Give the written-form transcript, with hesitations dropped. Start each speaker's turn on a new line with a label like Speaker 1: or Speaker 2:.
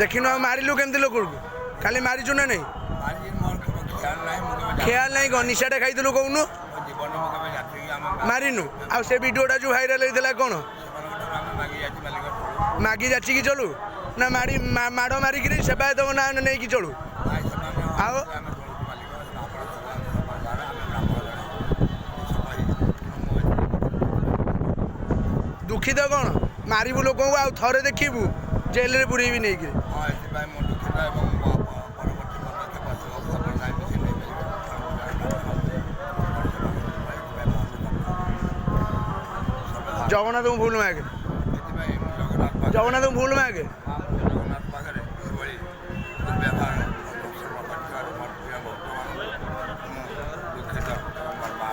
Speaker 1: ଦେଖିନୁ ଆଉ ମାରିଲୁ କେମିତି ଲୋକକୁ? ଖାଲି ମାରିଛୁ ନା ନାଇଁ?
Speaker 2: ଆଜି ମୋର କେବେ ଖିଆଲ ନାହିଁ, ମୁଁ କେବେ
Speaker 1: ଖେୟାଲ ନାହିଁ କଣ? ନିଶାଟା ଖାଇଥିଲୁ କହୁନୁ।
Speaker 2: ମୋ ଜୀବନ ମୁଁ କେବେ ଯାଚିକି ଆମେ
Speaker 1: ମାରିନୁ। ଆଉ ସେ ଭିଡ଼ିଓଟା ଯୋଉ ଭାଇରାଲ ହେଇଥିଲା କଣ?
Speaker 2: ସେମାନଙ୍କ ଠାରୁ ଆମେ ମାଗି ଯାଚି ମାଲିକ ଚଳୁ।
Speaker 1: ମାଗି ଯାଚିକି ଚଳୁ ନା ମାଡ଼ି ମାଡ଼ ମାରିକିରି ସେବାୟତଙ୍କ ନାଁ ନେଇକି ଚଳୁ?
Speaker 2: ନାଇଁ, ସେମାନେ
Speaker 1: ଆଉ?
Speaker 2: ଆମେ ଚଳୁଛୁ ମାଲିକ। ଆପଣ ସବୁ ଆମେ ସଫା ଜଣେ, ଆମେ ବ୍ରାହ୍ମଣ ଜଣେ ସଫା ହେଇଛୁ। ମୁଁ
Speaker 1: ଦୁଃଖିତ କଣ? ମାରିବୁ ଲୋକଙ୍କୁ ଆଉ ଥରେ ଦେଖିବୁ ଜେଲରେ ପୁରେଇବି ନେଇକିରି।
Speaker 2: ହଁ, ଏଥିପାଇଁ ମୁଁ ଦୁଃଖିତ ଏବଂ ପରବର୍ତ୍ତୀ ପଦକ୍ଷେପ ଆସିବ ଖବର ନାହିଁ ସେ ନେଇପାରିବେ, କାରଣ ମୁଁ ଜଣେ ବ୍ରାହ୍ମଣ। ଏଥିପାଇଁ ମୁଁ ଅନୁତପ୍ତ।
Speaker 1: ଜଗନ୍ନାଥଙ୍କୁ ଭୁଲ ମାଗେ।
Speaker 2: ଏଥିପାଇଁ ମୁଁ ଜଗନ୍ନାଥ ପାଖରେ
Speaker 1: ଜଗନ୍ନାଥଙ୍କୁ ଭୁଲ ମାଗେ।
Speaker 2: ମୁଁ ଜଗନ୍ନାଥ ପାଖରେ ଏଭଳି ଦୁର୍ବ୍ୟବହାର ଦର୍ଶନ କରିଥିବାରୁ ମୋର ପ୍ରିୟ ଭକ୍ତମାନଙ୍କୁ ମୁଁ ଦୁଃଖିତ।